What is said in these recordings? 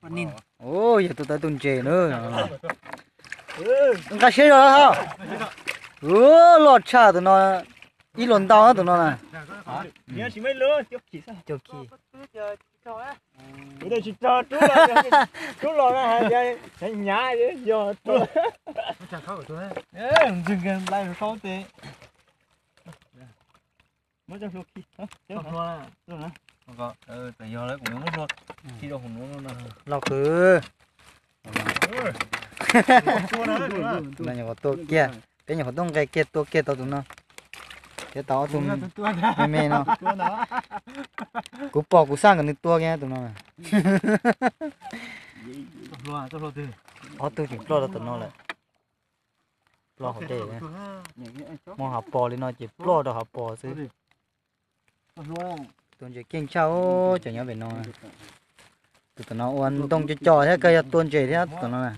Ua, yog tus tau tus ntses na. Nqa siab zog hos. Ua, loj tshaj tus no, ib lua ntau tus no na. Tsis rog, rub los, rub los na, hais tias nyav yog. Ntseeg nplai saub tes. Muab cov hlua khi. Txawm yog lawm kuv yuav muab hlua khi rau hauv nuav no. Loj kawg. Nyuam qhuav tua kiag, peb nyuam qhuav tuaj nqe kiag tua kiag tau tus no. Thiab tau ob tug me me no. Kuv pom kuv xaj kom nws tua kiag tus no. Ob tug tseem ploj rau tom no lawm. Ploj hauv dej. Muaj hav pos li no ces ploj rau hav pos xwb. Tua ntses keej tshaj, cov nyob pem no. Tus tom no ua ntoo co co thiab kawg yog tua ntses thiab tus tom no na.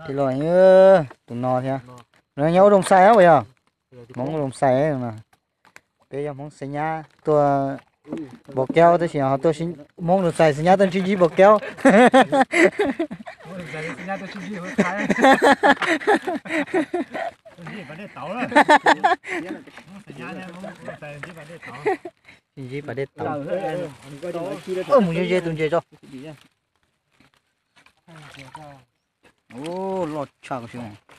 Tis los tus no thiab. No nyob ua Loos Xais puas yog? Hmoob Loos Xais no. Peb yog Hmoob Xais Nyab tuaj npau kaub tab sis ho tuaj, Hmoob Loos Xais Xais Nyab tuaj sib ntsib npau kaub. Sib ntsib pas dej tauv. Mus ze ze tus ntses tso. Loj tshaj,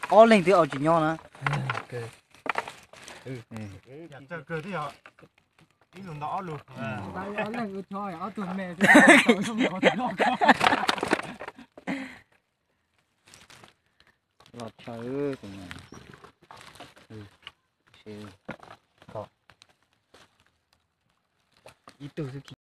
ob leeg twb ua tsis nyob na. Loj tshaj. Ib tug xwb.